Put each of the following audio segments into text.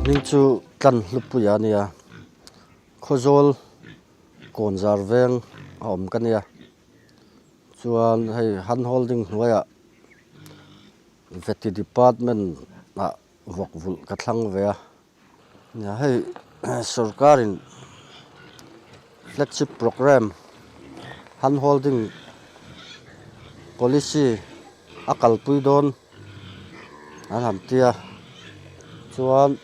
Ka hming chu Tlanhlupuia a nia, Khawzawl Kawnzar veng a awm ka nia, chuan hei hand holding hnuaiah Vety department ah vawk vulh ka thlang ve a, nia hei sorkarin flagship programme hand holding policy a kalpui dawn an han tia chuan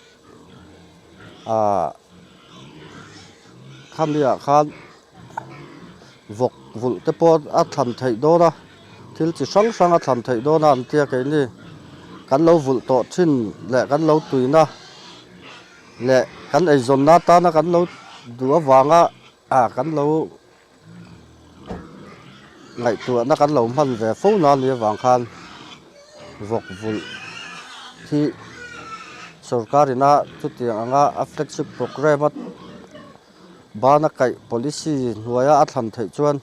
ahh khami ah khan vawk vulh te pawh a thlan theih dawn a thil chi hrang hrang a thlan theih dawn a an tia keini kan lo vulh tawh thin leh kan lo tuina leh kan eizawnna atana kan lo duh avanga ah kan lo ngaihtuahna kan lo hman ve fo na nia vang khan vawk vulh hi sorkar ina chutiang anga a flagship programme a bana kaih policy hnuaia a thlan theih chuan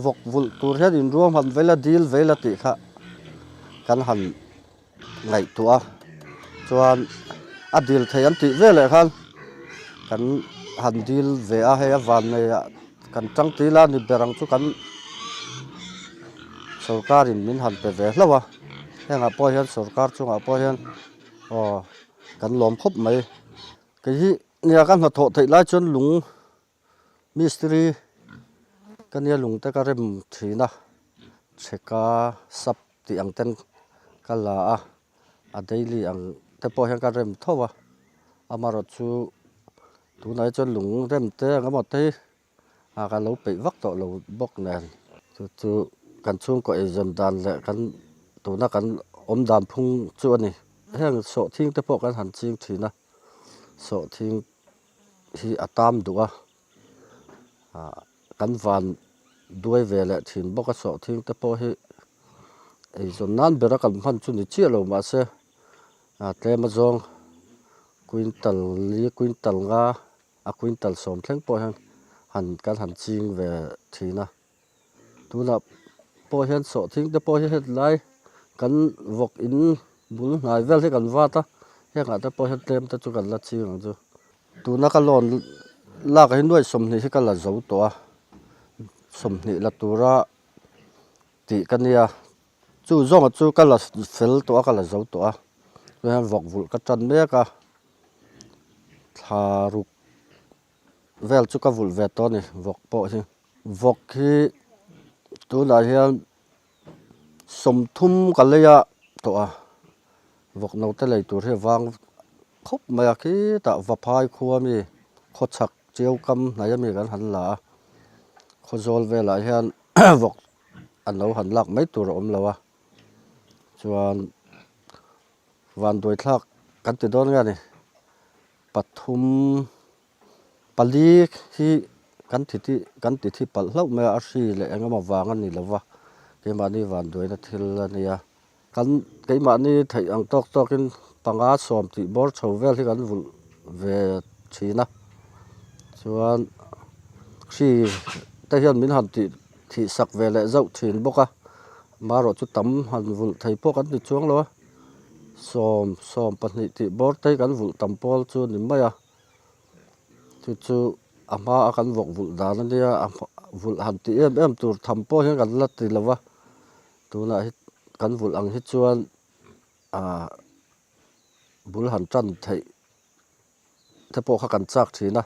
vawk vulh tur hian inruam han veila dil veila tih kha kan han ngaihtuah a chuan a dil thei an tih veleh khan kan han dil ve a hei a vanneiah kan tang tih ila ni ber ang chu kan sorkar in min han pe ve hlauh a hengah pawh hian sorkar chungah pawh hian aw kan lawm khawp mai kei hi nia ka hnathawh theih lai chuan lung mistiri ka nia lung te ka rem thin a chheka sap tih ang ten ka la a a daily ang te pawh hian ka rem tho a amaherawhchu tunah hi chuan lung rem te ang emaw te hi ah ka lo peih vak tawh lo bawk nen chu chu kan chhungkaw eizawn dan leh kan tuna kan awm dan phung chu a ni heng sawhthing te pawh kan han ching thin a sawhthing hi a tam duh a ah kan van duai ve leh thin bawk a sawhthing te pawh hi eizawn nan bera kan hman chu ni chiah lo mahse ah tlem azawng quintal li quintal nga a quintal sawm thleng pawh hian han kan han ching ve thin a tunah pawh hian sawhthing te pawh hi hetlai kan vawk in bul hnai vel hi kan vat a hengah te pawh hian tlem te chu kan la ching ang chu tuna ka loan lak ah hian nuaih 20 hi ka la zo tawh a 20 la tura tih ka nia chu zawnga chu ka la fel tawh a ka la zo tawh a tunah hian vawk vulh ka tan mek a thla ruk vel chu ka vulh ve tawh a ni vawk pawh hi vawk hi tunah hian 30 ka lei a tawh a vawk naute lei tur hi a vang khawp mai a khitah vaphai khua mi khawchhak chiau kam hnaih ami kan han la a khawzawl velah hian vawk an lo han lak mai tur a awm lo a chuan vanduai thlak kan ti dawn nge a ni pathum pali hi kan ti ti kan ti thi palh hlauh mai a a hri leh eng emaw vang a ni lo va keimahni vanduaina thil a nia kan keimahni theih ang tawk tawkin panga sawm tih bawr chho vel hi kan vulh ve thin a chuan hri te hian min han tih thih sak ve leh zauh thin bawk a marawh chu tam han vulh thei pawh kan ti chuang lo a sawm sawm pahnih tih bawr te hi kan vulh tam pawl chu a ni mai a chu chu a hma a kan vawk vulh dan a nia a vulh han tih em em tur tham pawh hian kan la ti lo va tunah hi kan vulh ang hi chuan ah bul han tan theih te pawh kha kan chak thin a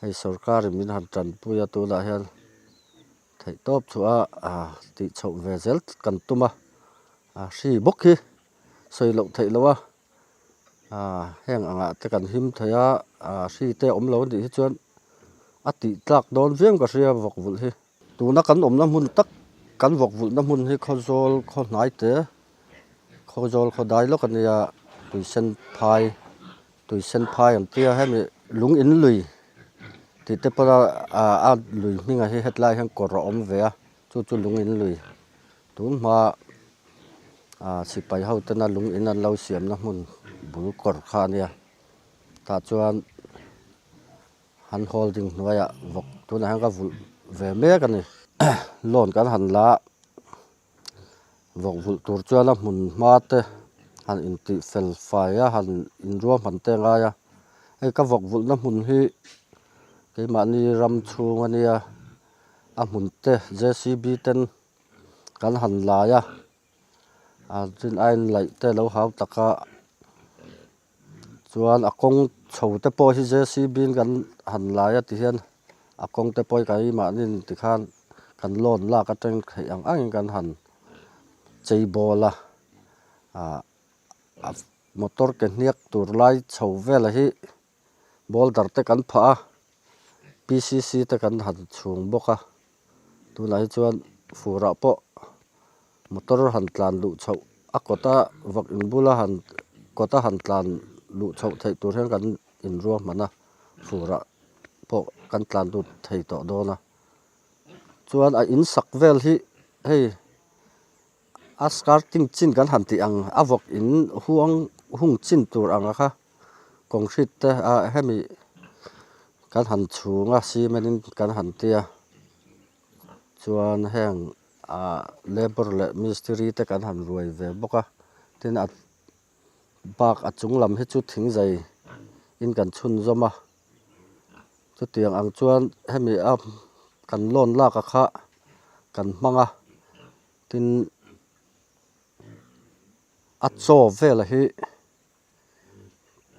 hei sorkar in min han tanpui a tunah hian theih tawp chu a ah tih chhoh ve zel kan tum a ah hri bawk hi sawi loh theih loh a ah heng angah te kan him thei a ah hri te a awm lo anih hi chuan a tih tlak dawn viau ka hria vawk vulh hi tuna kan awmna hmun tak kan vawk vulhna hmun hi khawzawl khaw hnai te khawzawl khaw dai lawk a nia tuisen phai tuisen phai an tia hemi lung in lui tih te pawh a a lui hmingah hi hetlai hian kawr a awm ve a chu chu lung in lui tun hma ah sipai ho tena lung in an lo siamna hmun bul kawr kha a nia tah chuan han holding hnuaiah vawk tunah hian ka vulh ve mek a ni loan kan han la a vawk vulh tur chuan a hmun hma te. han intih fel fai a han inruahman te a ngai a hei ka vawk vulhna hmun hi keimahni ram chhung a nia a hmun te J C B ten kan han lai a a tin a inlaih te a lo hau tak a chuan a kawng chho te pawh hi J C B in kan han lai a ti hian a kawng te pawh hi keimahni tikhan kan lawn lak atang theih ang angin kan han chei bawl a ah a motor ke hniak tur lai chho velah hi boulder te kan phah a P C C te kan han chhung bawk a tunah hi chuan furah pawh motor han tlan luh chhoh a kawta vawk in bula han kawta han tlan luh chhoh theih tur hian kan inruahman a furah pawh kan tlan lut thei tawh dawn a chuan a in sak vel hi hei a skirting chin kan han tih ang a vawk in huang hung chin tur ang a kha concrete te ah hemi kan han chhung a cement in kan han tia chuan heng ah labour leh mistiri te kan han ruai ve bawk a tin a bak a chung lam hi chu thing zai in kan chhunzawm a chutiang ang chuan hemi a kan loan lak a kha kan hmang a tin a chaw velah hi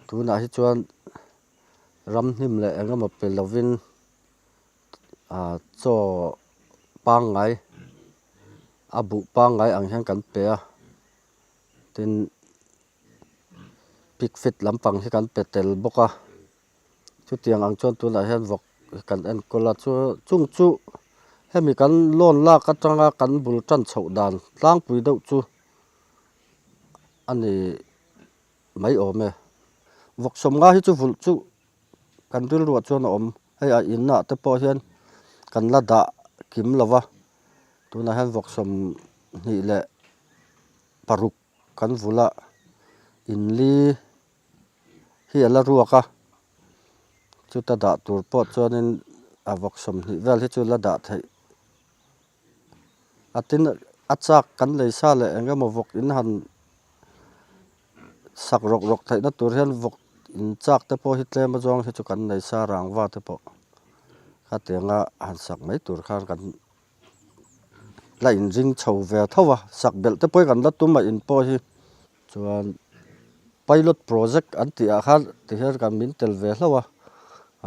tunah hi chuan ramhnim leh eng emaw pe lovin ah chaw pangngai a buh pangngai ang hian kan pe a tin pig feed lampang hi kan pe tel bawk a chutiang ang chuan tunah hian vawk kan enkawl a chu chung chu hemi kan loan lak atanga kan bul tan chhoh dan tlangpui deuh chu a ni mai awm e. Vawk sawmnga hi chu vulh chu kan rilruah chuan a awm. Hei a inah te pawh hian kan la dah kim lo va, tunah hian vawk 26 kan vulh a, in li hi a la ruak a, chuta dah tur pawh chuanin a vawk 20 vel hi chu la dah theih. A tin a chak kan lei sa leh eng emaw vawk in han sak rawk rawk theih na tur hian vawk in chak te pawh hi tlem a zawng hi chu kan nei sa rangva te pawh khatianga han sak mai tur khan kan la inring chho ve tho a sak belh te pawh hi kan la tum a in pawh hi chuan pilot project an tih ah khan tihian kan min tel ve hlauh a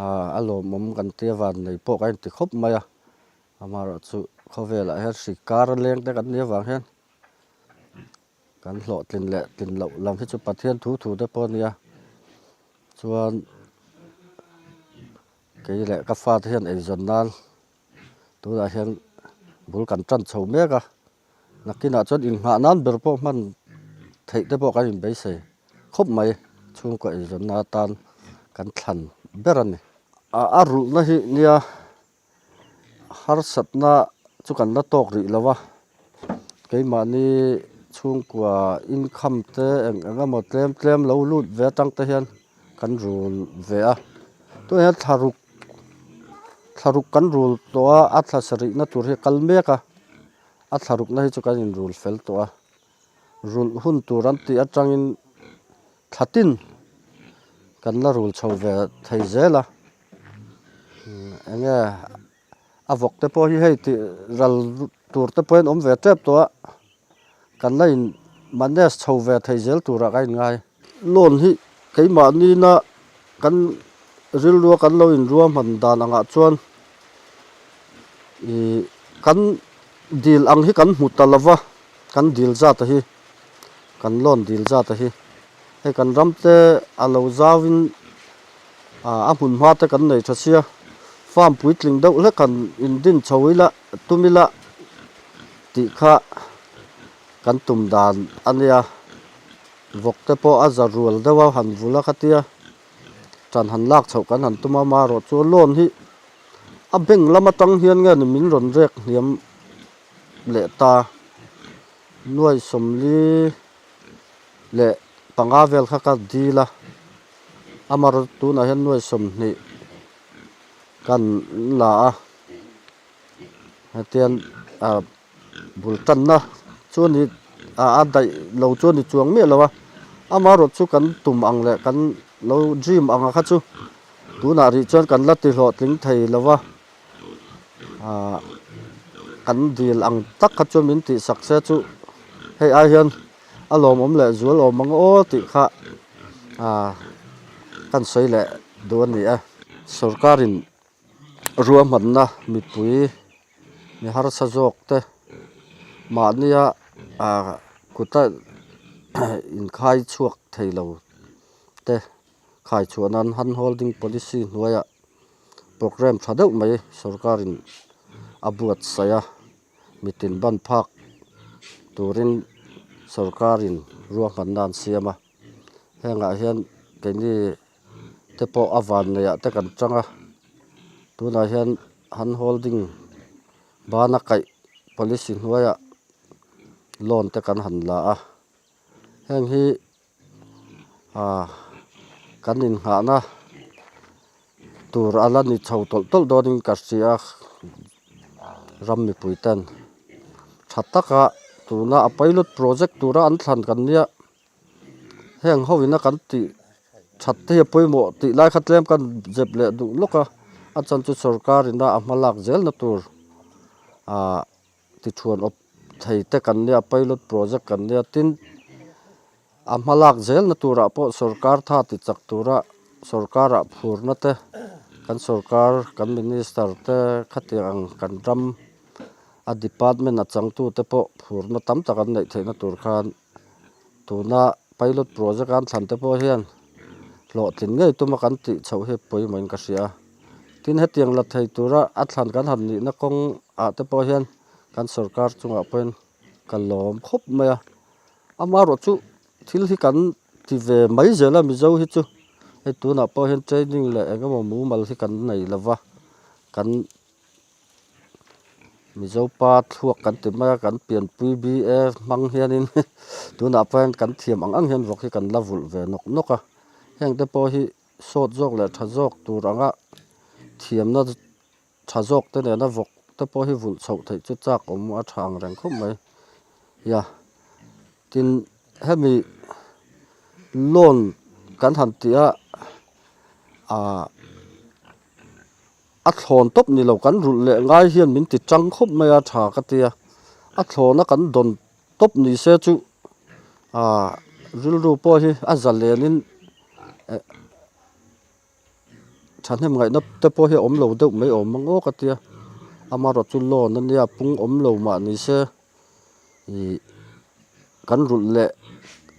ah a lawmawm kan tia vannei pawh kan inti khawp mai a. Amaherawhchu khawvelah hian hri kar leng te kan nih avang hian kan hlawhtlin leh tlin loh lam hi chu Pathian thu thu te pawh a nia chuan kei leh ka fate hian eizawn nan tunah hian bul kan tan chho mek a nakinah chuan inghah nan ber pawh hman theih te pawh kan inbeisei khawp mai chhungkaw eizawnna atan kan thlan ber a ni a rulhna hi nia. Harsatna chu kan la tawk rih lo a, keimahni chhungkua income te eng eng emaw tlem tlem lo lut ve atang te hian kan rul ve a, tunah hian thla ruk thla ruk kan rul tawh a, a thla sarihna tur hi a kal mek a, a thla rukna hi chu kan inrul fel tawh a, rulh hun tur an tih atangin thla tin kan la rul chho ve thei zel a. Eng nge a vawk te pawh hi hei tih ral tur te pawhin awm ve tep tawh a kan la in manage chho ve thei zel turah ka inngai. Loan hi keimahni na kan rilrua kan lo inruahman dan angah chuan ih kan dil ang hi kan hmu ta lo va kan dil zat a hi kan loan dil zat a hi hei kan ram te a lo zauin. A hmun hma te kan nei tha sia, farm puitling deuh hlek han indin chho ila tum ila tih kha kan tum dan a nia. Vawk te pawh a za rual deuh a han vul a khatia ṭan han lak chhoh kan han tum a, amaherawh chu loan hi a bank lam atang hian nge ni min rawn rek hniam leh ta nuai 45 vel kha ka dil a. Amaherawhchu tunah hian nuai 20 kan la a hetiang ah bul tanna chu a ni ah a daih lo chu a ni chuang miah lo a. Amaherawhchu chu kan tum ang leh kan lo dream anga kha chu tunah rih chuan kan la ti hlawhtling thei lo va, ah kan dil ang tak kha chuan min tihsak se chu hei ai hian a lawmawm leh zual awm ang aw tih kha ah kan sawi leh duh a ni e. Sorkarin ruahmanna mipui mi harsa zawk te mahnia ah kuta inkhai chhuak thei lo te khai chhuah nan hand holding policy hnuaiah programme tha deuh mai sorkarin a buatsaih a mitin ban phak turin sorkarin ruahmanna an siam a hengah hian keini te pawh a van neih ah te kan tang a tunah hian hand holding bana kaih policy hnuaiah loan te kan han la a heng hi ah kan inghahna tur a la ni chho tawlh tawlh dawnin ka hria a ram mipui ten tha taka tuna a pilot project tura an thlan kan nia. Heng ho ina kan tih that te hi a pawimawh tih lai kha tlem kan zep leh duh lawk a, a chan chu sorkar ina a hma lak zelna tur ah tithuan awp thei te kan nia pilot project kan nia tin a hma lak zelna turah pawh sorkar tha ti chak tura sorkar ah phurna te kan sorkar kan minister te khatiang ang kan ram a department a changtu te pawh phurna tam tak an neih theihna tur khan. Tuna pilot project an thlan te pawh hian hlawhtlin ngei tuma kan tih chhoh hi pawimawhin ka hria a. Tin hetiang la thei tura a thlan kan han nihna kawng ah te pawh hian kan sorkar chungah pawhin ka lawm khawp mai a. Amaherawh chu thil hi kan ti ve mai zel a Mizo hi chu hei tunah pawh hian training leh eng emaw mumal hi kan nei lova kan. Mizopa thluak kan ti mai a kan pianpui BA hmang hianin tunah pawh hian kan thiam ang ang hian vawk hi kan la vulh ve nawk nawk a heng te pawh hi sawt zawk leh tha zawk tur anga thiamna tha zawk te nena vawk te pawh hi vulh chhoh theih chu chak awm a tha ang reng khawp mai ya tin hemi loan kan han tih a ah. A thlawn tawp ni lo kan rulh leh ngai hian min ti chang khawp mai a tha ka tia a thlawna kan dawn tawp ni se chu ah rilru pawh hi a za lenin eh thahnem ngaihna te pawh hi a awm lo deuh mai awm ang aw ka tia amaherawhchu chu loan ania pung awm lo mah ni se. Ih kan rulh leh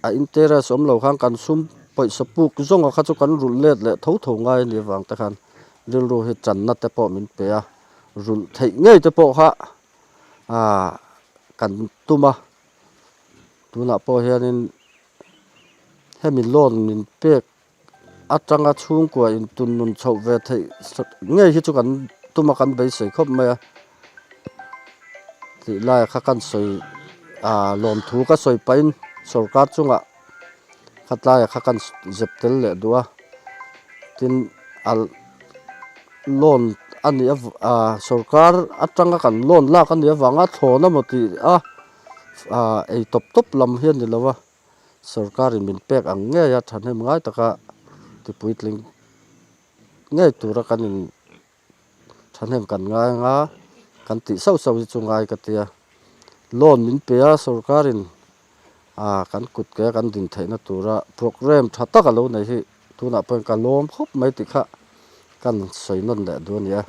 a interest awm lo khan kan sum pawisa puk zawng kha chu kan rulh let leh tho tho ngai a nih avang te khan rilru hi channa te pawh min pe a rulh theih ngei te pawh kha ah kan tum a tunah pawh hianin hemi loan min pek. Atanga chhungkua in tun nun chhoh ve theih ngei hi chu kan tum a kan beisei khawp mai a tih lai kha kan sawi ah lawmthu ka sawi pahin sorkar chungah khatlai kha kan zep tel leh duh a tin a loan a nih ah sorkar atanga kan loan lak a nih avanga thlawn emaw tih a ah ei tawp tawp lam hi a ni lo a. Sorkarin min pek ang ngei a thahnem ngai taka tipuitling ngei tura kan in thahnem kan ngai anga kan tih sauh sauh hi chu ngai ka ti a loan min pe a sorkarin ah kan kut ke a kan din theihna tura programme tha tak a lo nei hi tunah pawhin ka lawm khawp mai tih kha kan sawi nawn leh duh a ni a.